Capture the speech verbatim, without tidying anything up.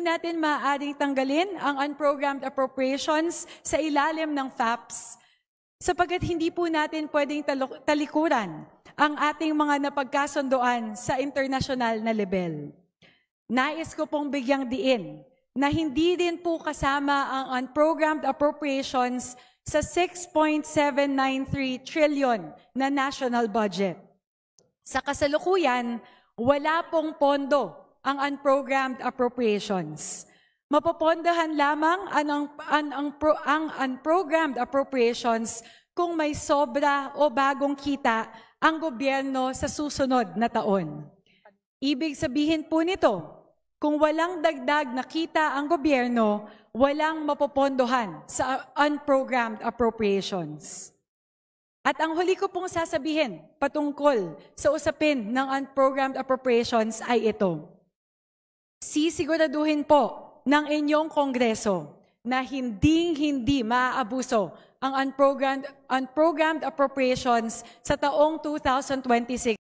natin maaaring tanggalin ang unprogrammed appropriations sa ilalim ng FAPS, sapagkat hindi po natin pwedeng talo-, talikuran ang ating mga napagkasunduan sa internasyonal na lebel. Nais ko pong bigyang diin na hindi din po kasama ang unprogrammed appropriations sa six point seven nine three trillion na national budget. Sa kasalukuyan, wala pong pondo ang unprogrammed appropriations. Mapopondohan lamang ang, ang, ang, ang pro-, ang unprogrammed appropriations kung may sobra o bagong kita ang gobyerno sa susunod na taon. Ibig sabihin po nito, kung walang dagdag na kita ang gobyerno, walang mapopondohan sa unprogrammed appropriations. At ang huli ko pong sasabihin patungkol sa usapin ng unprogrammed appropriations ay ito. Sisiguraduhin po ng inyong Kongreso na hinding-hindi maaabuso ang unprogrammed, unprogrammed appropriations sa taong two thousand twenty-six.